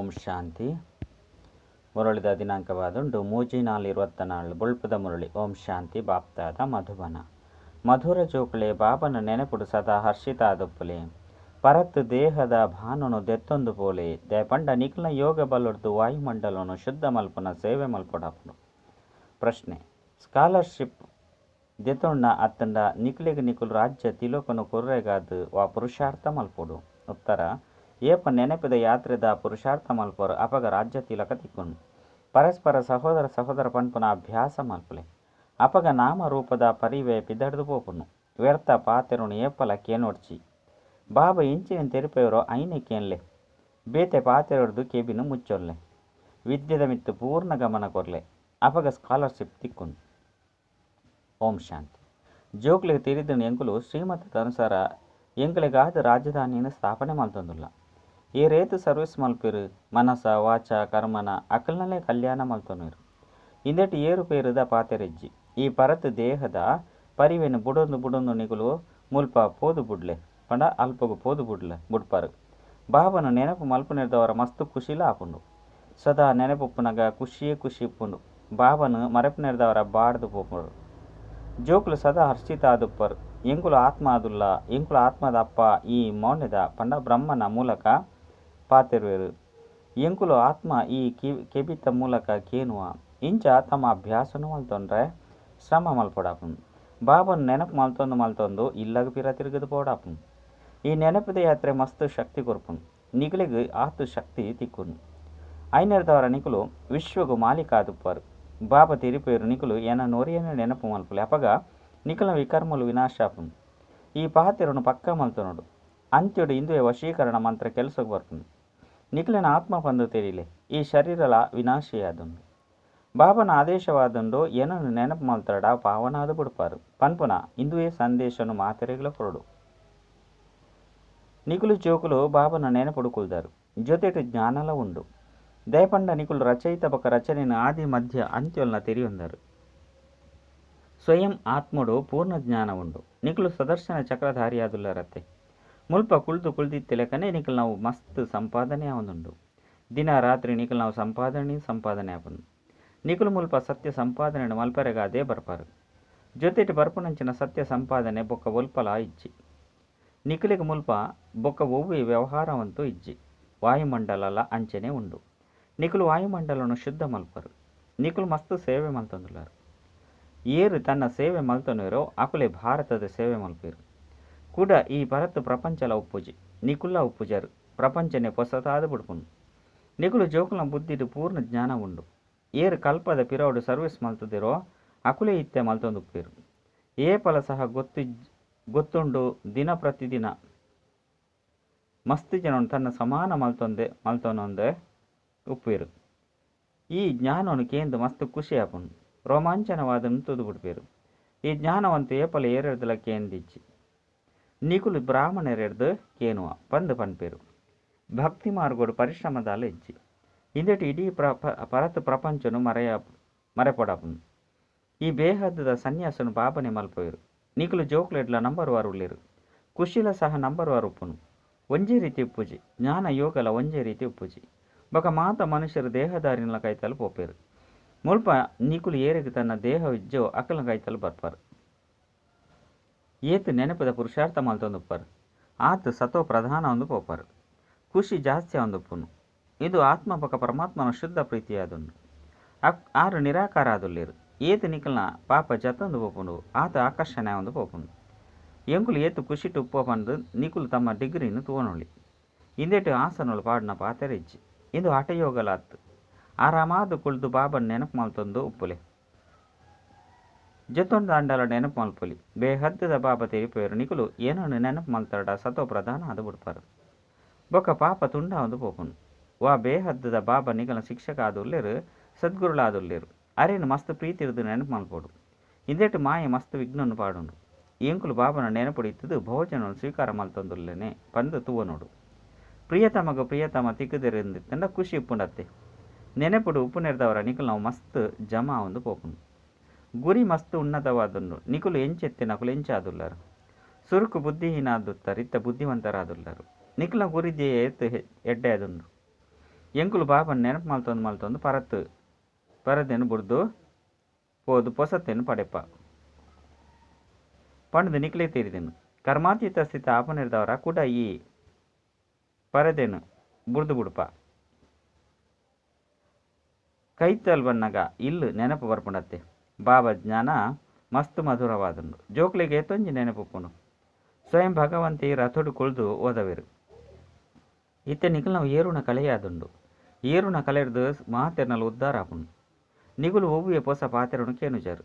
ಓಂ ಶಾಂತಿ. ಮುರಳಿದ ದಿನಾಂಕವಾದುಂಡು 3/4/24. ಬೊಳ್ಪದ ಮುರಳಿ. ಓಂ ಶಾಂತಿ. ಬಾಪ್ತಾದ ಮಧುಬನ. ಮಧುರ ಜೋಕುಳೆ ಬಾಬನ ನೆನಪುಡು ಸದಾ ಹರ್ಷಿತಾದುಪ್ಪಲೆ. ಪರತ್ ದೇಹದ ಭಾನನು ದೆತ್ತೊಂದು ಪೋಲೆ. ದಯಪಂಡ ನಿಖಿಲ ಯೋಗ ಬಲೊರ್ದು ವಾಯುಮಂಡಲನು ಶುದ್ಧ ಮಲ್ಪುನ ಸೇವೆ ಮಲ್ಪೊಡಾಪುಂಡು. ಪ್ರಶ್ನೆ: ಸ್ಕಾಲರ್ಶಿಪ್ ದೆತೊಂಡ ಅತ್ತಂಡ ನಿಕ್ಲೆಗ್ ನಿಕುಲು ರಾಜ್ಯ ತಿಲೋಕನು ಕೊರ್ರೆಗಾದ್ ವಾ ಪುರುಷಾರ್ಥ ಮಲ್ಪೊಡು? ಉತ್ತರ: ಏಪ ನೆನಪಿದ ಯಾತ್ರೆದ ಪುರುಷಾರ್ಥ ಮಲ್ಪರು ಅಪಗ ರಾಜ್ಯ ತಿಲಕ ತಿಕ್ಕುನು. ಪರಸ್ಪರ ಸಹೋದರ ಸಹೋದರ ಪನ್ಪುನ ಅಭ್ಯಾಸ ಮಲ್ಪಲೆ. ಅಪಗ ನಾಮರೂಪದ ಪರಿವೆ ಪಿದಡ್ದು ಪೋಪುನು. ವ್ಯರ್ಥ ಪಾತೆರೊನು ಏಪಲ ಕೇನೊಡ್ಚಿ. ಬಾಬಾ ಎಂಚಿನ ತೆರಿಪೇರೋ ಐನೆ ಕೇನ್ಲೆ. ಬೇತೆ ಪಾತೆರೊಡ್ದು ಕೆಬಿನ ಮುಚ್ಚೊಲ್ಲೆ. ವಿದ್ಯೆದ ಮಿತ್ತು ಪೂರ್ಣ ಗಮನ ಕೊರ್ಲೆ. ಅಪಗ ಸ್ಕಾಲರ್ಶಿಪ್ ತಿಕ್ಕುನು. ಓಂ ಶಾಂತಿ. ಜೋಕ್ಲೆಗ್ ತೆರಿದನು ಎಂಕುಲು ಶ್ರೀಮತದ ಅನುಸಾರ ಎಂಕಲೆಗಾದ ರಾಜಧಾನಿಯನ್ನು ಸ್ಥಾಪನೆ ಮಲ್ತೊಂದುಲ್ಲ. ಈ ರೇತು ಸರ್ವಿಸ್ ಮಲ್ಪೆರು ಮನಸ ವಾಚ ಕರ್ಮನ ಅಕಲ್ನಲೇ ಕಲ್ಯಾಣ ಮಲ್ತೊನುವೆರು. ಇಂದೆಟ್ ಏರುಪೇರುದ ಪಾತೆರೆಜ್ಜಿ. ಈ ಪರತ್ ದೇಹದ ಪರಿವೆನ್ ಬುಡೊಂದು ಬುಡೊಂದು ನಿಕುಲು ಮುಲ್ಪ ಪೋದು ಬುಡ್ಲೆ ಪಂಡ ಅಲ್ಪಗು ಪೋದು ಬುಡ್ಲೆ ಬುಡ್ಪಾರು. ಬಾಬನ ನೆನಪು ಮಲ್ಪುನೆರ್ದವರ ಮಸ್ತ್ ಖುಷಿಲ ಆಪುಂಡು. ಸದಾ ನೆನಪುಪ್ಪುನಗ ಖುಷಿಯೇ ಖುಷಿ ಇಪ್ಪುಂಡು. ಬಾಬನ ಮರೆಪುನೆರ್ದವರ ಬಾಡ್ದು ಪೋಪುಂಡು. ಜೋಕುಲು ಸದಾ ಹರ್ಷಿತ ಆದುಪ್ಪರು. ಎಂಕುಲು ಆತ್ಮ ಆದುಲ್ಲ, ಎಂಕುಲು ಆತ್ಮದ ಅಪ್ಪ ಈ ಮೌನದ ಪಂಡ ಬ್ರಹ್ಮನ ಮೂಲಕ ಪಾತೆರುವೆರು. ಎಂಕುಲು ಆತ್ಮ ಈ ಕೆಬಿತ ಮೂಲಕ ಕೇನುವ. ಇಂಚ ತಮ್ಮ ಅಭ್ಯಾಸನು ಮಲ್ತೊಂಡ್ರೆ ಶ್ರಮ ಮಲ್ಪೊಡಾಪುಂಡು. ಬಾಬನ ನೆನಪು ಮಲ್ತೊಂದು ಮಲ್ತೊಂದು ಇಲ್ಲಗ ಪಿರ ತಿರುಗದು ಪೋಡಾಪುಂಡು. ಈ ನೆನಪಿದ ಯಾತ್ರೆ ಮಸ್ತ್ ಶಕ್ತಿ ಕೊರ್ಪುಂಡು. ನಿಕಲೆಗ್ ಆತು ಶಕ್ತಿ ತಿಕ್ಕುನು. ಐನೆರ್ದವರ ನಿಕುಲು ವಿಶ್ವಗು ಮಾಲೀಕ ಆದುಪ್ಪರು. ಬಾಬಾ ತೆರಿಪೇರು ನಿಕುಲು ಎನ ನೋರಿಯನ ನೆನಪು ಮಲ್ಪಲೆ. ಅಪಗ ನಿಕಲ ವಿಕರ್ಮಲು ವಿನಾಶ ಆಪುಂಡು. ಈ ಪಾತೆರನು ಪಕ್ಕ ಮಲ್ತೊನೋಡು. ಅಂತ್ಯಡು ಇಂದುವೆ ವಶೀಕರಣ ಮಂತ್ರ ಕೆಲಸಕ್ಕೆ ಬರ್ಪುಂಡು. ನಿಕಲಿನ ಆತ್ಮ ಪಂದು ತೆರಿಲೆ. ಈ ಶರೀರಲ ವಿನಾಶಿಯಾದುಂಡು. ಬಾಬನ ಆದೇಶವಾದುಂಡು ಏನನ್ನು ನೆನಪು ಮಲ್ತರಡ ಪಾವನಾದ ಬಿಡ್ಪಾರು ಪನ್ಪುನ ಇಂದುವೆ ಸಂದೇಶನು ಮಾತೆರೆಗ್ಲ ಕೊರಡು. ನಿಕುಲು ಜೋಕುಲು ಬಾಬನ ನೆನಪುಡು ಕುಲ್ದಾರು. ಜೊತೆಟು ಜ್ಞಾನಲ ಉಂಡು. ದಯಪಂಡ ನಿಕುಲು ರಚಯಿತ ಬೊಕ ರಚನೆಯನ್ನು ಆದಿ ಮಧ್ಯ ಅಂತ್ಯೊಲ್ನ ತೆರಿಯೊಂದರು. ಸ್ವಯಂ ಆತ್ಮಡು ಪೂರ್ಣ ಜ್ಞಾನ ಉಂಡು. ನಿಕುಲು ಸದರ್ಶನ ಚಕ್ರಧಾರಿಯಾದುಲ್ಲರತ್ತೆ. ಮುಲ್ಪ ಕುಳ್ದು ಕುಳ್ದಿತ್ತಿಲೆಕನೆ ನಿಕುಲು ನಾವು ಮಸ್ತ್ ಸಂಪಾದನೆ ಆವೊಂದುಂಡು. ದಿನ ರಾತ್ರಿ ನಿಕುಲು ನಾವು ಸಂಪಾದನೆ ಸಂಪಾದನೆ ಆಪುಂಡು. ನಿಕುಲು ಮುಲ್ಪ ಸತ್ಯ ಸಂಪಾದನೆ ಮಲ್ಪರೆಗಾದೇ ಬರ್ಪಾರು. ಜೊತೆಟು ಬರ್ಪುನಂಚಿನ ಸತ್ಯ ಸಂಪಾದನೆ ಬೊಕ್ಕ ಒಲ್ಪಲ ಇಜ್ಜಿ. ನಿಕುಲೆಗ್ ಮುಲ್ಪ ಬೊಕ್ಕ ಒವ್ವೆ ವ್ಯವಹಾರವಂತೂ ಇಜ್ಜಿ. ವಾಯುಮಂಡಲಲ ಅಂಚನೆ ಉಂಡು. ನಿಕುಲು ವಾಯುಮಂಡಲನು ಶುದ್ಧ ಮಲ್ಪರು. ನಿಕುಲು ಮಸ್ತ್ ಸೇವೆ ಮಲ್ತೊಂದುಲ್ಲರು. ಏರು ತನ್ನ ಸೇವೆ ಮಲ್ತೊನುವೆರೋ ಅಕುಲೆ ಭಾರತದ ಸೇವೆ ಮಲ್ಪೆರು. ಕೂಡ ಈ ಭರತ್ ಪ್ರಪಂಚಲ ಉಪ್ಪುಜಿ. ನಿಕುಲ್ಲ ಉಪ್ಪುಜರು. ಪ್ರಪಂಚನೆ ಪೊಸತಾದ ಬಿಡ್ಪುನು. ನಿಕುಲು ಜೋಕುಲ ಬುದ್ಧಿಡು ಪೂರ್ಣ ಜ್ಞಾನ ಉಂಡು. ಏರು ಕಲ್ಪದ ಪಿರೌಡು ಸರ್ವಿಸ್ ಮಲ್ತದಿರೋ ಅಕುಲೇ ಇತ್ತೆ ಮಲ್ತೊಂದುಪ್ಪೇರು. ಏಪಲ ಸಹ ಗೊತ್ತುಂಡು ದಿನ ಪ್ರತಿದಿನ ಮಸ್ತ್ ಜನನು ತನ್ನ ಸಮಾನ ಮಲ್ತೊಂದೆ ಮಲ್ತೊನೊಂದೆ ಉಪ್ಪೇರು. ಈ ಜ್ಞಾನವನ್ನು ಕೇಂದ್ರ ಮಸ್ತ್ ಖುಷಿ ಆಪುಂಡು. ರೋಮಾಂಚನವಾದ ತುದು ಬಿಡ್ಪೇರು. ಈ ಜ್ಞಾನವಂತ ಏಪಲ ಏರೆರ್ದಲ ಕೇಂದಿಜ್ಜಿ. ನಿಕುಲು ಬ್ರಾಹ್ಮಣರೆರ್ದು ಕೇನುವ ಪಂದು ಪನ್ಪೇರು. ಭಕ್ತಿ ಮಾರ್ಗೋಡು ಪರಿಶ್ರಮದಾಲ ಇಜ್ಜಿ. ಇಂದೆಟ್ ಇಡೀ ಪರತ್ ಪ್ರಪಂಚನು ಮರೆಪೊಡಾಪುಂಡು. ಈ ಬೇಹದ್ದದ ಸನ್ಯಾಸನು ಬಾಬನೆ ಮಲ್ಪೊಯರು. ನಿಕುಲು ಜೋಕ್ಲೆಡ್ಲ ನಂಬರ್ ವಾರ್ ಉಲ್ಲೇರು. ಖುಷಿಲ ಸಹ ನಂಬರ್ ವಾರ್ ಉಪ್ಪುನು. ಒಂಜೇ ರೀತಿ ಉಪ್ಪುಜಿ. ಜ್ಞಾನ ಯೋಗಲ ಒಂಜೇ ರೀತಿ ಉಪ್ಪುಜಿ. ಬೊಕ ಮಾತ ಮನುಷ್ಯರು ದೇಹದಾರಿನ ಕೈತಲ್ ಪೋಪೇರು. ಮುಲ್ಪ ನಿಕುಲು ಏರೆಗ್ ತನ್ನ ದೇಹ ಇಜ್ಜೋ ಅಕಲ್ನ ಕೈತಲ್ ಬರ್ಪಾರು. ಏತು ನೆನಪದ ಪುರುಷಾರ್ಥ ಮಲ್ತೊಂದುಪ್ಪರು. ಆತು ಸತೋ ಪ್ರಧಾನ ಒಂದು ಪೋಪಾರು. ಖುಷಿ ಜಾಸ್ತಿ ಆವೊಂದುಪ್ಪುನು. ಇದು ಆತ್ಮ ಬೊಕ ಪರಮಾತ್ಮನ ಶುದ್ಧ ಪ್ರೀತಿಯಾದುಂಡು. ಆರು ನಿರಾಕಾರ ಆದುಲ್ಲೇರು. ಏತು ನಿಕಲ್ನ ಪಾಪ ಜತೊಂದು ಪೋಪುಂಡು. ಆತ ಆಕರ್ಷಣೆ ಆವೊಂದು ಪೋಪುಂಡು. ಎಂಕುಲು ಏತು ಖುಷಿಟ್ ಉಪ್ಪು ಪಂದು ನಿಕುಲು ತಮ್ಮ ಡಿಗ್ರಿನ ತೂವೊನೊಳಿ. ಇಂದೆಟು ಆಸನಗಳು ಪಾಡಿನ ಪಾತೆರ ಇಜ್ಜಿ. ಇದು ಹಠಯೋಗಲಾತ್. ಆರಾಮಾದ ಕುಳ್ದು ಬಾಬನ್ ನೆನಪು ಮಲ್ತೊಂದು ಉಪ್ಪುಲೆ. ಜೊತೊಂದು ಅಂಡಲ ನೆನಪು ಮಲ್ಪೊಲಿ. ಬೇಹದ್ದದ ಬಾಬಾ ತೆರಿಪೇರು ನಿಕುಲು ಏನನ್ನು ನೆನಪು ಮಲ್ತರಡ ಸತೋ ಪ್ರಧಾನ ಆದು ಬಿಡ್ಪಾರು. ಬೊಕ ಪಾಪ ತುಂಡಾವೊಂದು ಪೋಪುಂಡು. ವಾ ಬೇಹದ್ದದ ಬಾಬಾ ನಿಕಲ ಶಿಕ್ಷಕ ಆದುಲ್ಲೇರು, ಸದ್ಗುರುಳಾದುಲ್ಲೇರು. ಅರೇನು ಮಸ್ತ್ ಪ್ರೀತಿ ಇರ್ದು ನೆನಪು ಮಲ್ಪೊಡು. ಇಂದೆಟು ಮಾಯೆ ಮಸ್ತ್ ವಿಘ್ನನ್ನು ಪಾಡುಂಡು. ಎಂಕುಲು ಬಾಬನ ನೆನಪುಡು ಇತ್ತದು ಭೋಜನವನ್ನು ಸ್ವೀಕಾರ ಮಲ್ತೊಂದುಲ್ಲೇನೆ ಪಂದು ತೂವನೋಡು. ಪ್ರಿಯತಮಗ ಪ್ರಿಯತಮ ತಿಕ್ಕುದಿರಿಂದಿತ್ತಂಡ ಖುಷಿ ಉಪ್ಪುಂಡತ್ತೆ. ನೆನಪುಡು ಉಪ್ಪುನೆರ್ದವರ ನಿಕುಲು ನಾವು ಮಸ್ತ್ ಜಮಾ ಆವೊಂದು ಪೋಪುಂಡು. ಗುರಿ ಮಸ್ತ್ ಉನ್ನತವಾದುಂಡು. ನಿಕುಲು ಎಂಚೆತ್ತಿನಕುಲು ಎಂಚಾದುಲ್ಲರು. ಸುರುಕು ಬುದ್ಧಿಹೀನ ಆದುತ್ತಾರೆ, ಇತ್ತ ಬುದ್ಧಿವಂತರಾದುಲ್ಲರು. ನಿಕುಲ ಗುರಿ ಧ್ಯೇಯ ಏತ್ ಎಡ್ಡೆ ಆದುಂಡು. ಎಂಕುಲು ಬಾಬನ್ ನೆನಪು ಮಲ್ತೊಂದು ಮಲ್ತೊಂದು ಪರತ್ ಪರದೆನ್ ಬುಡ್ದು ಪೋದು ಪೊಸತೆನ್ ಪಡೆಪ ಪಂಡ್ದ್ ನಿಕ್ಲೆ ತೆರಿದನು. ಕರ್ಮಾತೀತ ಸ್ಥಿತಿ ಆಪನೆರ್ದವರ ಕುಡ ಈ ಪರದೆನ್ ಬುಡ್ದು ಬುಡ್ಪ. ಕೈತಲ್ ಬನ್ನಗ ಇಲ್ಲು ನೆನಪು ಬರ್ಪುಂಡತ್ತೆ. ಬಾಬಾ ಜ್ಞಾನ ಮಸ್ತ್ ಮಧುರವಾದುಂಡು. ಜೋಕ್ಲೆಗ್ ಏತೊಂಜಿ ನೆನಪುಪ್ಪುಂಡು. ಸ್ವಯಂ ಭಗವಂತೆ ರಥೊಡು ಕುಲ್ದು ಓದವೆರು. ಇತ್ತೆ ನಿಕಲ್ನವು ಏರುನ ಕಲೆಯಾದುಂಡು. ಏರುನ ಕಲೆರ್ದ್ ಮಾತೆರ್ನಲ ಉದ್ಧಾರ ಆಪುಂಡು. ನಿಕುಲು ಒವ್ವೆ ಪೊಸ ಪಾತೆರೊನು ಕೇನುಜರು.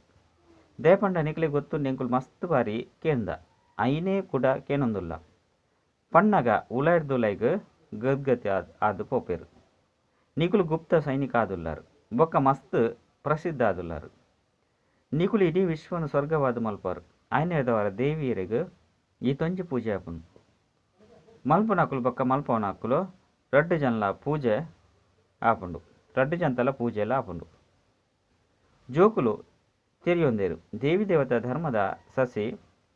ದಯಪಂಡ ನಿಕ್ಲೆ ಗೊತ್ತುಂಡು ಎಂಕುಲು ಮಸ್ತ್ ಬಾರಿ ಕೇಂದ ಐನೇ ಕುಡ ಕೇನೊಂದುಲ್ಲ. ಪಣ್ಣಗ ಉಲೈರ್ದುಲೈಗ್ ಗದ್ಗತಿ ಆದ್ ಪೋಪೆರ್. ನಿಕುಲು ಗುಪ್ತ ಸೈನಿಕ ಆದುಲ್ಲರ್ ಬೊಕ್ಕ ಮಸ್ತ್ ಪ್ರಸಿದ್ಧ ಆದುಲ್ಲರ್. ನಿಕುಲು ಇಡೀ ವಿಶ್ವನು ಸ್ವರ್ಗವಾದ ಮಲ್ಪರು. ಆಯ್ನೇದವರ ದೇವಿಯರಿಗೆ ಈತೊಂಜಿ ಪೂಜೆ ಆಪುಂಡು. ಮಲ್ಪುನಕುಲು ಬೊಕ್ಕ ಮಲ್ಪವನಕುಲು ರಡ್ಡ್ ಜನಲ ಪೂಜೆ ಆಪುಂಡು. ರಡ್ಡ್ ಜನತಲ ಪೂಜೆಲ ಆಪುಂಡು. ಜೋಕುಲು ತೆರಿಯೊಂದೇರು ದೇವಿ ದೇವತಾ ಧರ್ಮದ ಸಸಿ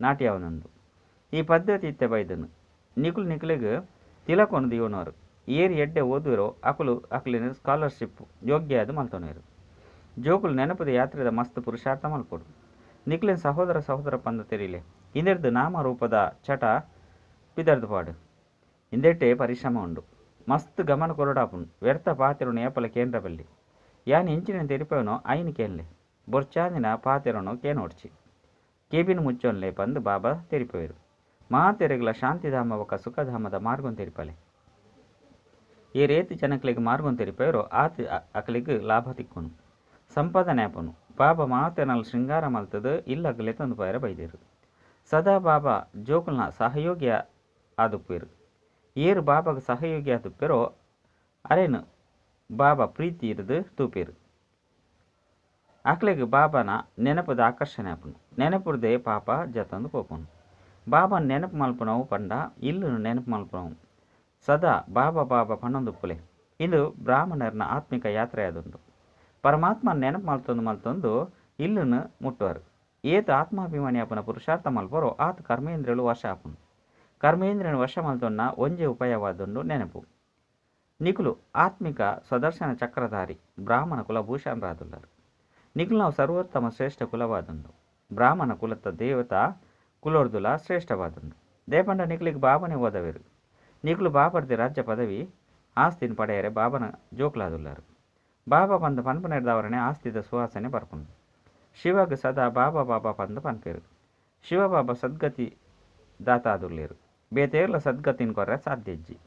ನಾಟ್ಯಾವನುಂಡು. ಈ ಪದ್ಧತಿ ಇತ್ತೆ ಬೈದನು. ನಿಕುಲು ನಿಕ್ಲೆಗ್ ತಿಲಕೊನು ದಿಯೋನರು. ಏರ್ ಎಡ್ಡೆ ಓದುವೆರೋ ಅಕುಲು ಅಕ್ಲೆನ ಸ್ಕಾಲರ್ಶಿಪ್ ಯೋಗ್ಯ ಆದ್ ಮಲ್ತೊನುವೆರು. ಜೋಕುಲು ನೆನಪುದ ಯಾತ್ರೆದ ಮಸ್ತ್ ಪುರುಷಾರ್ಥ ಮಲ್ಪೊಡು. ನಿಕ್ಲೆನ್ ಸಹೋದರ ಸಹೋದರ ಪಂದ್ ತೆರಿಲೆ. ಇಂದೆರ್ದ್ ನಾಮರೂಪದ ಚಟ ಪಿದರ್ದ್ ಪಾಡು. ಇಂದೆಟೇ ಪರಿಶ್ರಮ ಉಂಡು. ಮಸ್ತ್ ಗಮನ ಕೊರೊಡಾಪುಂಡು. ವ್ಯರ್ಥ ಪಾತೆರೊನು ಏಪಲ ಕೇಂದ್ರ ಬಲ್ಲಿ. ಯಾನ್ ಎಂಚಿನ ತೆರಿಪವನೋ ಐನ್ ಕೇನ್ಲೆ. ಬೊರ್ಚಾಂದಿನ ಪಾತೆರೊನು ಕೇನೋಡ್ಚಿ. ಕೆಬಿನ್ ಮುಚ್ಚೊನ್ಲೆ ಪಂದ್ ಬಾಬಾ ತೆರಿಪವೆರು. ಮಾತೆರೆಗ್ಲ ಶಾಂತಿಧಾಮ ಬೊಕ್ಕ ಸುಖಧಾಮದ ಮಾರ್ಗನ್ ತೆರಿಪಲೆ. ಏರೇತ್ ಜನಕ್ಲೆಗ್ ಮಾರ್ಗನ್ ತೆರಿಪವೆರೋ ಆತ್ ಅಕ್ಲೆಗ್ ಲಾಭ ತಿಕ್ಕುನು. ಸಂಪಾದನೆ ಆಪುನು. ಬಾಬಾ ಮಾತೆರ್ನಲ ಶೃಂಗಾರ ಮಲ್ತದ್ ಇಲ್ಲಗ್ ಲೆತೊಂದು ಪೋಯೆರೆ ಬೈದೆರ್. ಸದಾ ಬಾಬಾ ಜೋಕುಲ್ನ ಸಹಯೋಗಿ ಆದುಪ್ಪೆರ್. ಏರ್ ಬಾಬಾಗ್ ಸಹಯೋಗಿ ಆದುಪ್ಪೆರೋ ಅರೆನ್ ಬಾಬಾ ಪ್ರೀತಿ ಇರ್ದ್ ತೂಪೆರ್. ಅಕ್ಲೆಗ್ ಬಾಬಾನ ನೆನಪುದ ಆಕರ್ಷಣೆ ಆಪುಂಡು. ನೆನಪುರ್ದೇ ಪಾಪ ಜತೊಂದು ಪೋಪುಂಡು. ಬಾಬನ್ ನೆನಪು ಮಲ್ಪುನವು ಪಂಡ ಇಲ್ಲುನು ನೆನಪು ಮಲ್ಪುನವು. ಸದಾ ಬಾಬಾ ಬಾಬಾ ಪನೊಂದುಪ್ಪುಲೆ. ಇಂದು ಬ್ರಾಹ್ಮಣರ್ನ ಆತ್ಮಿಕ ಯಾತ್ರೆ ಆದುಂಡು. ಪರಮಾತ್ಮ ನೆನಪು ಮಲ್ತೊಂದು ಮಲ್ತೊಂದು ಇಲ್ಲುನು ಮುಟ್ಟುವರು. ಏತ್ ಆತ್ಮಾಭಿಮಾನಿ ಆಪುನ ಪುರುಷಾರ್ಥ ಮಲ್ಪರೋ ಆತ್ ಕರ್ಮೇಂದ್ರಿಯಲು ವಶ ಆಪುಂಡು. ಕರ್ಮೇಂದ್ರಿಯನ ವಶ ಮಲ್ತೊನ್ನ ಒಂಜೇ ಉಪಾಯವಾದುಂಡು ನೆನಪು. ನಿಕುಲು ಆತ್ಮಿಕ ಸ್ವದರ್ಶನ ಚಕ್ರಧಾರಿ ಬ್ರಾಹ್ಮಣ ಕುಲಭೂಷಣರಾದುಲ್ಲರು. ನಿಕುಲು ಸರ್ವೋತ್ತಮ ಶ್ರೇಷ್ಠ ಕುಲವಾದುಂಡು. ಬ್ರಾಹ್ಮಣ ಕುಲತ ದೇವತಾ ಕುಲೋರ್ದುಲ ಶ್ರೇಷ್ಠವಾದುಂಡು. ದೇಪಂಡ ನಿಕ್ಲೆಗ್ ಬಾಬನೆ ಓದವೆರು. ನಿಕುಲು ಬಾಬರ್ದಿ ರಾಜ್ಯ ಪದವಿ ಆಸ್ತಿನ ಪಡೆಯರೆ ಬಾಬನ ಜೋಕ್ಲಾದುಲ್ಲರು. ಬಾಬಾ ಪಂದ್ ಪನ್ಪುನೆರ್ದವರನೆ ಆಸ್ತಿದ ಸುವಾಸನೆ ಬರ್ಪುಂಡು. ಶಿವಗ್ ಸದಾ ಬಾಬಾ ಬಾಬಾ ಪಂದ್ ಪನ್ಪೆರು. ಶಿವಬಾಬಾ ಸದ್ಗತಿ ದಾತಾದುಲ್ಲೆರು. ಬೇತೇರ್ಲ ಸದ್ಗತಿನ್ ಕೊರ್ರೆ ಸಾಧ್ಯ ಇಜ್ಜಿ.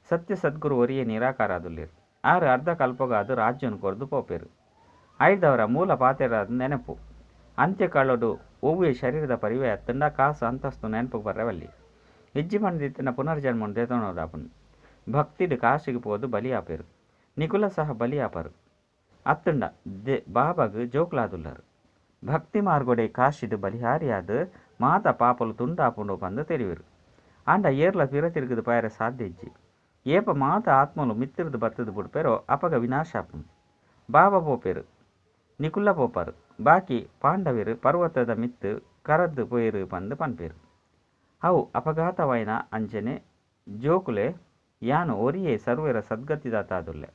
ಸತ್ಯ ಸದ್ಗುರು ಒರಿಯೇ ನಿರಾಕಾರ ಆದುಲ್ಲೆರು. ಆರು ಅರ್ಧ ಕಲ್ಪಗಾದ್ ರಾಜ್ಯನ್ ಕೊರ್ದು ಪೋಪೆರು. ಐದವರ ಮೂಲ ಪಾತೆರಾದ ನೆನಪು. ಅಂತ್ಯಕಾಲೊಡು ಒವ್ವೆ ಶರೀರದ ಪರಿವೇ ಅತ್ತಂಡ ಕಾಸು ಅಂತಸ್ತು ನೆನಪು ಬರ್ರೆವಲ್ಲಿ. ಇಜ್ಜಿ ಪಂಡಿತ್ತಿನ ಪುನರ್ಜನ್ಮನ್ ದೇತೊನೋಡಾಪುಂಡು. ಭಕ್ತಿಡ್ ಕಾಶಿಗೆ ಪೋದು ಬಲಿ ಆಪೆರು. ನಿಕುಲ ಸಹ ಬಲಿ ಆಪರು. ಅತ್ತಂಡ ಬಾಬಾಗ್ ಜೋಕ್ಲಾದುಲ್ಲರು. ಭಕ್ತಿ ಮಾರ್ಗೊಡೆ ಕಾಶಿಡ್ ಬಲಿಹಾರಿಯಾದ್ ಮಾತ ಪಾಪಲು ತುಂಡಾಪುಂಡು ಪಂದ್ ತೆರಿವೆರು. ಆಂಡ ಏರ್ಲ ಪಿರ ತಿರುಗದ ಪೋಯೆರೆ ಸಾಧ್ಯ ಇಜ್ಜಿ. ಏಪ ಮಾತ ಆತ್ಮಲು ಮಿತ್ತಿರ್ದ್ ಬತ್ತದ್ ಬುಡ್ಪೆರೋ ಅಪಗ ವಿನಾಶ ಆಪುಂಡು. ಬಾಬಾ ಪೋಪೆರು. ನಿಕುಲ್ಲ ಪೋಪರು. ಬಾಕಿ ಪಾಂಡವೆರು ಪರ್ವತದ ಮಿತ್ತ್ ಕರದ್ ಪೋಯೆರು ಪಂದ್ ಪನ್ಪೆರು. ಅವು ಅಪಘಾತವಾಯಿನ ಅಂಚನೆ ಜೋಕುಲೆ ಯಾನ್ ಒರಿಯೇ ಸರ್ವೆರ ಸದ್ಗತಿದಾತಾದುಲ್ಲೆ.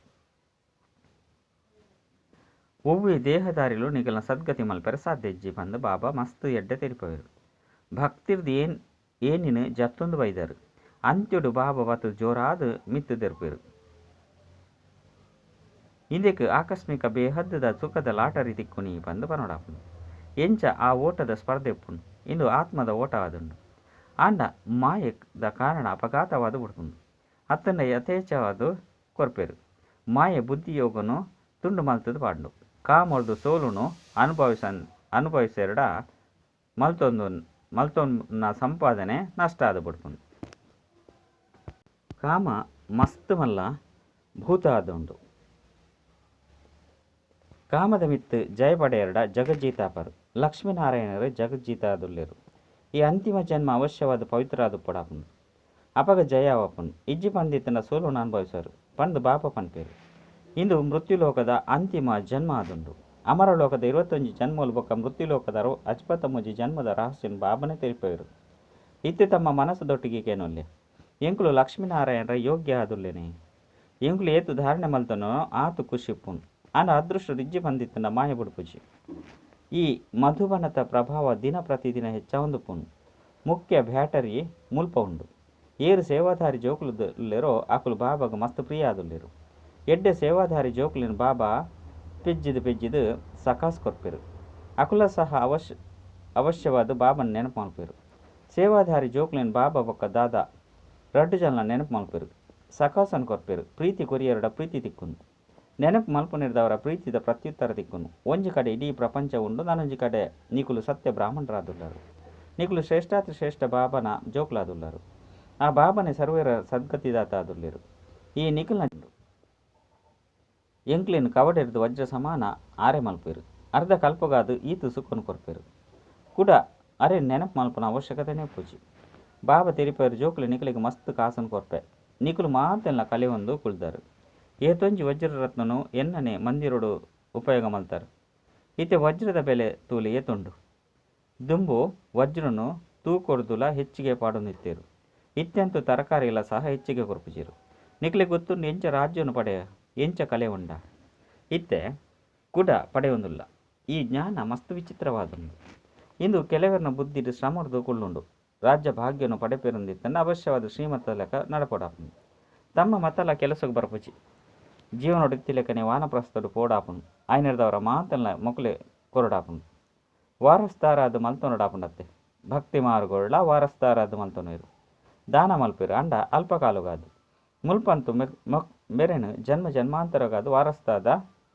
ಒವ್ವೆ ದೇಹದಾರಿಲು ನಿಕಲ್ನ ಸದ್ಗತಿ ಮಲ್ಪೆರೆ ಸಾಧ್ಯ ಇಜ್ಜಿ ಪಂದ್ ಬಾಬಾ ಮಸ್ತ್ ಎಡ್ಡೆ ತೆರಿಪವೆರು. ಭಕ್ತಿರ್ದ್ ಏನಿನ್ ಜತ್ತೊಂದು ಬೈದರು. ಅಂತ್ಯೊಡು ಬಾಬಾ ಬತ್ತು ಜೋರಾದ್ ಮಿತ್ತ್ ದೆರ್ಪೆರು. ಇಂದೆಕ್ ಆಕಸ್ಮಿಕ ಬೇಹದ್ದುದ ಸುಖದ ಲಾಟರಿ ತಿಕ್ಕುನಿ ಪಂದ್ ಪನೊಡಾಪುಂಡು. ಎಂಚ ಆ ಓಟದ ಸ್ಪರ್ಧೆ ಉಪ್ಪುಂಡು. ಇಂದು ಆತ್ಮದ ಓಟ ಆದುಂಡು. ಆಂಡ ಮಾಯೆದ ಕಾರಣ ಅಪಘಾತವಾದ ಬುಡ್ಪುಂಡು. ಅತ್ತಂಡ ಯಥೇಚ್ಛವಾದ ಕೊರ್ಪೆರು. ಮಾಯೆ ಬುದ್ಧಿಯೋಗನು ತುಂಡು ಮಲ್ತದ್ ಪಾಂಡು. ಕಾಮೊರ್ದು ಸೋಲುನು ಅನುಭವಿಸೆರಡ ಮಲ್ತೊಂದು ಸಂಪಾದನೆ ನಷ್ಟ ಆದ್ ಬುಡ್ಪುಂಡು. ಕಾಮ ಮಸ್ತ್ ಮಲ್ಲ ಭೂತ ಆದುಂಡು. ಕಾಮದ ಮಿತ್ತು ಜಯ ಪಡೆಯರಡ ಜಗಜ್ಜೀತಾಪರು. ಲಕ್ಷ್ಮೀನಾರಾಯಣರು ಜಗಜ್ಜೀತಾದುಲ್ಲೆರು. ಈ ಅಂತಿಮ ಜನ್ಮ ಅವಶ್ಯವಾದ ಪವಿತ್ರ ಆದುಪ್ಪೊಡಾಪುಂಡು. ಅಪಗ ಜಯ ಆಪುಂಡು. ಇಜ್ಜಿ ಪಂದಿತ್ತಂಡ ಸೋಲುನು ಅನುಭವಿಸರು ಪಂದ್ ಬಾಬಾ ಪನ್ಪೆರು. ಇಂದು ಮೃತ್ಯುಲೋಕದ ಅಂತಿಮ ಜನ್ಮ ಆದುಂಡು. ಅಮರಲೋಕದ 21 ಜನ್ಮಲು ಬೊಕ್ಕ ಮೃತ್ಯುಲೋಕದ 63 ಜನ್ಮದ ರಹಸ್ಯನ್ ಬಾಬನೆ ತೆರಿಪವೆರು. ಇತ್ತೆ ತಮ್ಮ ಮನಸ್ಸು ದೊಟ್ಟಿಗೆ ಕೇನೊಲ್ಲೆ. ಎಂಕುಲು ಲಕ್ಷ್ಮೀನಾರಾಯಣರ ಯೋಗ್ಯ ಆದುಲ್ಲೆನೆ. ಎಂಕುಲು ಏತು ಧಾರಣೆ ಮಲ್ತನೋ ಆತು ಖುಷಿ ಉಪ್ಪುಂಡು. ಆಂಡ ಅದೃಷ್ಟ ಇಜ್ಜಿ ಬಂದಿತ್ತಂಡ ಮಾಯ ಬುಡ್ಪುಜಿ. ಈ ಮಧುಬನದ ಪ್ರಭಾವ ದಿನ ಪ್ರತಿದಿನ ಹೆಚ್ಚಾವೊಂದುಪ್ಪುಂಡು. ಮುಖ್ಯ ಬ್ಯಾಟರಿ ಮುಲ್ಪ ಉಂಡು. ಏರು ಸೇವಾಧಾರಿ ಜೋಕುಲು ಅಕುಲು ಬಾಬಾಗ ಮಸ್ತ್ ಪ್ರಿಯ ಆದುಲ್ಲೆರು. ಎಡ್ಡೆ ಸೇವಾಧಾರಿ ಜೋಕುಲಿನ ಬಾಬಾ ಪೆಜ್ಜಿದ್ ಪೆಜ್ಜಿದ್ ಸಕಾಸ್ ಕೊರ್ಪೆರು. ಅಕುಲ ಸಹ ಅವಶ್ಯವಾದ ಬಾಬನ ನೆನಪು ಮಲ್ಪೆರು. ಸೇವಾಧಾರಿ ಜೋಕುಲಿನ ಬಾಬಾ ಬೊಕ್ಕ ದಾದಾ ರಡ್ಡು ಜನ ನೆನಪು ಮಲ್ಪೆರು. ಸಕಾಸನ್ ಕೊರ್ಪೆರು. ಪ್ರೀತಿ ಕೊರಿಯರಡ ಪ್ರೀತಿ ತಿಕ್ಕುನು. ನೆನಪು ಮಲ್ಪುನಿರ್ದವರ ಪ್ರೀತಿದ ಪ್ರತ್ಯುತ್ತರ ತಿಕ್ಕುನು. ಒಂಜಿ ಕಡೆ ಇಡೀ ಪ್ರಪಂಚ ಉಂಡು, ನಾನೊಂಜಿ ಕಡೆ ನಿಕುಲು ಸತ್ಯ ಬ್ರಾಹ್ಮಣರಾದುಲ್ಲರು. ನಿಕುಲು ಶ್ರೇಷ್ಠಾತಿ ಶ್ರೇಷ್ಠ ಬಾಬನ ಜೋಕುಲಾದುಲ್ಲರು. ಆ ಬಾಬನೆ ಸರ್ವೇರ ಸದ್ಗತಿದಾತ ಆದುಲ್ಲೆರು. ಈ ನಿಕುಲ್ನ ಎಂಕ್ಲಿನ್ ಕವಡೆರ್ದು ವಜ್ರ ಸಮಾನ ಆರೆ ಮಲ್ಪೆರು. ಅರ್ಧ ಕಲ್ಪಗಾದು ಈತು ಸುಖನು ಕೊರ್ಪೆರು. ಕುಡ ಅರೆ ನೆನಪು ಮಲ್ಪನ ಅವಶ್ಯಕತೆನೇ ಪೂಜಿ. ಬಾಬಾ ತೆರಿಪೇರು ಜೋಕುಲು ನಿಕುಲಿಗೆ ಮಸ್ತ್ ಕಾಸನ್ನು ಕೊರ್ಪೆ. ನಿಕುಲು ಮಾತೆಲ್ಲ ಕಲಿಯೊಂದು ಕುಳ್ದಾರು. ಏತೊಂಜಿ ವಜ್ರರತ್ನನು ಎನ್ನನೆ ಮಂದಿರೋಡು ಉಪಯೋಗ ಮಲ್ತಾರೆ. ಇತ್ತೆ ವಜ್ರದ ಬೆಲೆ ತೂಲಿ ಏತುಂಡು. ದುಂಬು ವಜ್ರನು ತೂಕೊಡ್ದುಲ ಹೆಚ್ಚಿಗೆ ಪಾಡೊಂದಿತ್ತೇರು. ಇತ್ಯಂತೂ ತರಕಾರಿ ಎಲ್ಲ ಸಹ ಹೆಚ್ಚಿಗೆ ಕೊರ್ಪುಜೀರು. ನಿಕುಲಿಗೆ ಗೊತ್ತುಂಡು ಎಂಚ ರಾಜ್ಯವನ್ನು ಪಡೆಯ ಎಂಚ ಕಲೆ ಉಂಡ. ಇತ್ತೆ ಕುಡ ಪಡೆಯೊಂದುಲ್ಲ. ಈ ಜ್ಞಾನ ಮಸ್ತ್ ವಿಚಿತ್ರವಾದುಂಡು. ಇಂದು ಕೆಲವರನ ಬುದ್ಧಿಡು ಶ್ರಮರ್ದು ಕುಳ್ಳುಂಡು. ರಾಜ್ಯ ಭಾಗ್ಯನು ಪಡೆಪೇರೊಂದಿತ್ತಂಡ ಅವಶ್ಯವಾದ ಶ್ರೀಮತ ಲೆಕ್ಕ ನಡಪೊಡಾಪುಂಡು. ತಮ್ಮ ಮತಲ ಕೆಲಸಕ್ಕೆ ಬರ್ಪುಜಿ. ಜೀವನೊಡು ಲೆಕ್ಕನೆ ವಾನಪ್ರಸ್ಥಡು ಪೋಡಾಪುಂಡು. ಆಯ್ನೆರ್ದವರ ಮಾತೆಲ್ಲ ಮೊಕಲೆ ಕೊರಡಾಪುಂಡು. ವಾರಸ್ದಾರಾದ ಮಲ್ತೊನೊಡಾಪುಂಡತ್ತೆ. ಭಕ್ತಿ ಮಾರ್ಗೊಳ್ಳ ವಾರಸ್ದಾರಾದ ಮಲ್ತೊನೀರು ದಾನ ಮಲ್ಪೇರು. ಅಂಡ ಅಲ್ಪಕಾಲಗಾದು ಮುಲ್ಪಂತು ಮೆರೆನು ಜನ್ಮ ಜನ್ಮಾಂತರಗಾದು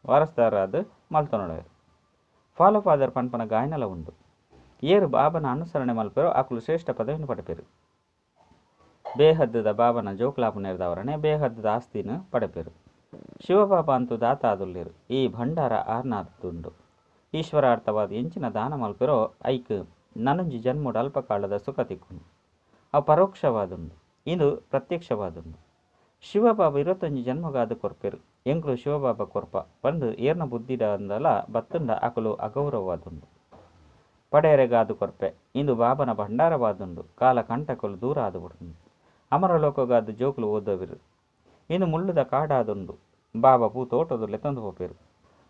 ವಾರಸ್ದಾರಾದ ಮಲ್ತೊನೊಡಾರು. ಫಾಲೋ ಫಾದರ್ ಪನ್ಪನ ಗಾಯನಲ ಉಂಡು. ಏರು ಬಾಬನ ಅನುಸರಣೆ ಮಲ್ಪೆರು ಅಕುಲು ಶ್ರೇಷ್ಠ ಪದವಿಯನ್ನು ಪಡೆಪೆರು. ಬೇಹದ್ದದ ಬಾಬನ ಜೋಕ್ಲಾಪುನೇರ್ದವರನೆ ಬೇಹದ್ದದ ಆಸ್ತಿನ ಪಡೆಪೆರು. ಶಿವಬಾಬಾ ಅಂತೂ ದಾತ ಆದುಲ್ಲೇರು. ಈ ಭಂಡಾರ ಆರ್ನಾದುಂಡು. ಈಶ್ವರಾರ್ಥವಾದ ಎಂಚಿನ ದಾನ ಮಲ್ಪೆರೋ ಐಕ್ ನನೊಂಜಿ ಜನ್ಮೋಡು ಅಲ್ಪಕಾಲದ ಸುಖ ತಿಕ್ಕುಂಡು. ಅವು ಪರೋಕ್ಷವಾದುಂಡು, ಇದು ಪ್ರತ್ಯಕ್ಷವಾದುಂಡು. ಶಿವಬಾಬಾ 21 ಜನ್ಮಗಾದು ಕೊರ್ಪೆರು. ಎಂಕುಲು ಶಿವಬಾಬಾ ಕೊರ್ಪ ಪಂದು ಏರ್ನ ಬುದ್ಧಿಡಂದಲ ಬತ್ತುಂಡ ಅಕುಲು ಅಗೌರವವಾದುಂಡು. ಪಡೆಯರೆಗಾದು ಕೊರ್ಪೆ. ಇಂದು ಬಾಬನ ಭಂಡಾರವಾದುಂಡು. ಕಾಲ ಕಂಟಕಲು ದೂರ ಆದುಬಿಡ್ತು. ಅಮರಲೋಕಗಾದು ಜೋಕುಲು ಓದೋವಿರು. ಇಂದು ಮುಳ್ಳುದ ಕಾಡಾದುಂಡು. ಬಾಬಾ ಪೂ ತೋಟದು ಲೆತ್ತೊಂದು ಪೋಪೆರು.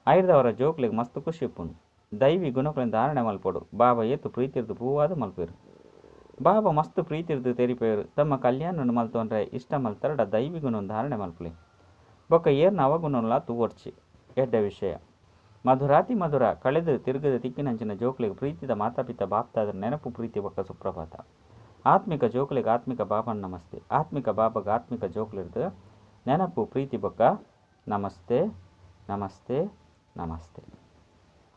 ಐರ್ದವರ ಜೋಕುಲಿಗೆ ಮಸ್ತ್ ಖುಷಿ ಉಪ್ಪುಂಡು. ದೈವಿ ಗುಣಕುಲಿನ ಧಾರಣೆ ಮಲ್ಪೊಡು. ಬಾಬಾ ಏತು ಪ್ರೀತಿರ್ದು ಪೂವಾದು ಮಲ್ಪೆರು. ಬಾಬಾ ಮಸ್ತ್ ಪ್ರೀತಿರ್ದು ತೆರಿಪೇರು. ತಮ್ಮ ಕಲ್ಯಾಣವನ್ನು ಮಲ್ತೊಂಡ್ರೆ ಇಷ್ಟ ಮಲ್ತರಡ ದೈವಿ ಗುಣ ಧಾರಣೆ ಮಲ್ಪುಲೆ. ಬೊಕ್ಕ ಏರ್ನ ಅವಗುಣಲ ತೂವೊಡ್ಚಿ. ಎಡ್ಡೆ ವಿಷಯ. ಮಧುರಾತಿ ಮಧುರ ಕಳೆದು ತಿರುಗದ ತಿಕ್ಕಿನಂಚಿನ ಜೋಕುಲಿಗೆ ಪ್ರೀತಿದ ಮಾತಾಪಿತ ಬಾಪ್ತಾದ ನೆನಪು ಪ್ರೀತಿ ಬೊಕ್ಕ ಸುಪ್ರಭಾತ. ಆತ್ಮಿಕ ಜೋಕುಲಿಗೆ ಆತ್ಮಿಕ ಬಾಬನ ನಮಸ್ತೆ. ಆತ್ಮಿಕ ಬಾಬಾಗ ಆತ್ಮಿಕ ಜೋಕುಲಿರ್ದು ನೆನಪು ಪ್ರೀತಿ ಬೊಕ್ಕ ನಮಸ್ತೆ ನಮಸ್ತೆ ನಮಸ್ತೆ.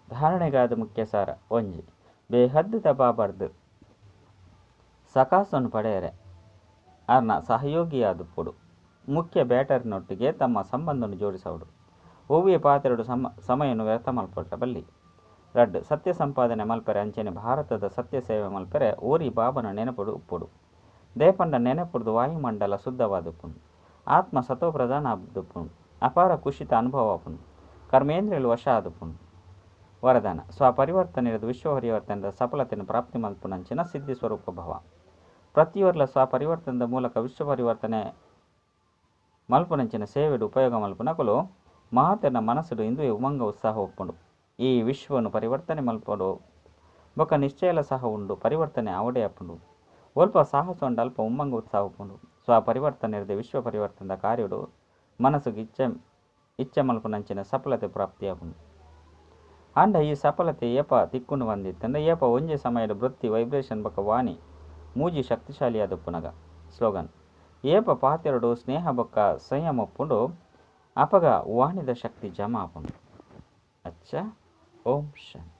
ಧಾರಣೆಗಾದ ಮುಖ್ಯ ಸಾರ. ಒಂಜಿ ಬೇಹದ್ದುದ ಬಾಬಾರ್ದು ಸಕಾಸನ್ನು ಪಡೆಯರೆ ಅರ್ನ ಸಹಯೋಗಿಯಾದುಪ್ಪುಡು. ಮುಖ್ಯ ಬ್ಯಾಟರಿನೊಟ್ಟಿಗೆ ತಮ್ಮ ಸಂಬಂಧವನ್ನು ಜೋಡಿಸೋಡು. ಒವ್ವೇ ಪಾತ್ರೆಡು ಸಮಯನು ವ್ಯರ್ಥ ಮಲ್ಪೊಟ್ಟ ಬಲ್ಲಿ. ರಡ್ಡು ಸತ್ಯ ಸಂಪಾದನೆ ಮಲ್ಪೆರೆ ಅಂಚನೆ ಭಾರತದ ಸತ್ಯ ಸೇವೆ ಮಲ್ಪೆರೆ ಓರಿ ಬಾಬನ ನೆನಪುಡು ಉಪ್ಪುಡು. ದೇಪಂಡ ನೆನಪುಡ್ದು ವಾಯುಮಂಡಲ ಶುದ್ಧವಾದುಪ್ಪುಂಡು. ಆತ್ಮ ಸತೋ ಪ್ರಧಾನ ಆದುಪ್ಪುಂಡು. ಅಪಾರ ಖುಷಿತ ಅನುಭವ ಆಪುಂಡು. ಕರ್ಮೇಂದ್ರಿಯಲು ವಶ ಆದುಪ್ಪುಂಡು. ವರದಾನ ಸ್ವಪರಿವರ್ತನೆ ವಿಶ್ವ ಪರಿವರ್ತನೆದ ಸಫಲತೆಯನ್ನು ಪ್ರಾಪ್ತಿ ಮಲ್ಪುನಂಚಿನ ಸಿದ್ಧಿ ಸ್ವರೂಪ ಭವ. ಪ್ರತಿಯೊರ್ಲ ಸ್ವಪರಿವರ್ತನದ ಮೂಲಕ ವಿಶ್ವ ಪರಿವರ್ತನೆ ಮಲ್ಪುನಂಚಿನ ಸೇವೆಡು ಉಪಯೋಗ ಮಲ್ಪುನಕುಲು ಮಾತೆರ್ನ ಮನಸ್ಸುಡು ಇಂದುವೆ ಉಮಂಗ ಉತ್ಸಾಹ ಒಪ್ಪುಂಡು. ಈ ವಿಶ್ವವನ್ನು ಪರಿವರ್ತನೆ ಮಲ್ಪಡು ಬೊಕ್ಕ ನಿಶ್ಚಯಲ ಸಹ ಉಂಡು. ಪರಿವರ್ತನೆ ಆವಡೆ ಅಪ್ಪುಂಡು. ಒಲ್ಪ ಸಾಹಸ ಉಂಡು, ಅಲ್ಪ ಉಮ್ಮಂಗ ಉತ್ಸಾಹ ಉಪ್ಪುಂಡು. ಸ್ವಪರಿವರ್ತನೆ ಇರದೆ ವಿಶ್ವ ಪರಿವರ್ತನದ ಕಾರ್ಯಡು ಮನಸ್ಸುಗೆ ಇಚ್ಛೆ ಮಲ್ಪುನಂಚಿನ ಸಫಲತೆ ಪ್ರಾಪ್ತಿಯಾಪುಂಡು. ಆಂಡ ಈ ಸಫಲತೆ ಏಪ ತಿಕ್ಕೊಂಡು ಬಂದಿತ್ತಂದ್ರೆ ಏಪ ಒಂಜೆ ಸಮಯದ ವೃತ್ತಿ ವೈಬ್ರೇಷನ್ ಬೊಕ್ಕ ವಾಣಿ ಮೂಜಿ ಶಕ್ತಿಶಾಲಿಯಾದಪ್ಪುನಗ. ಸ್ಲೋಗನ್ ಏಪ ಪಾತೆರಡು ಸ್ನೇಹ ಬೊಕ್ಕ ಸಂಯಮ ಒಪ್ಪುಂಡು ಅಪಗ ವಾಣಿದ ಶಕ್ತಿ ಜಮಾ ಆಪುಂಡು. ಅಚ್ಚ, ಓಂ ಶಾಂತಿ.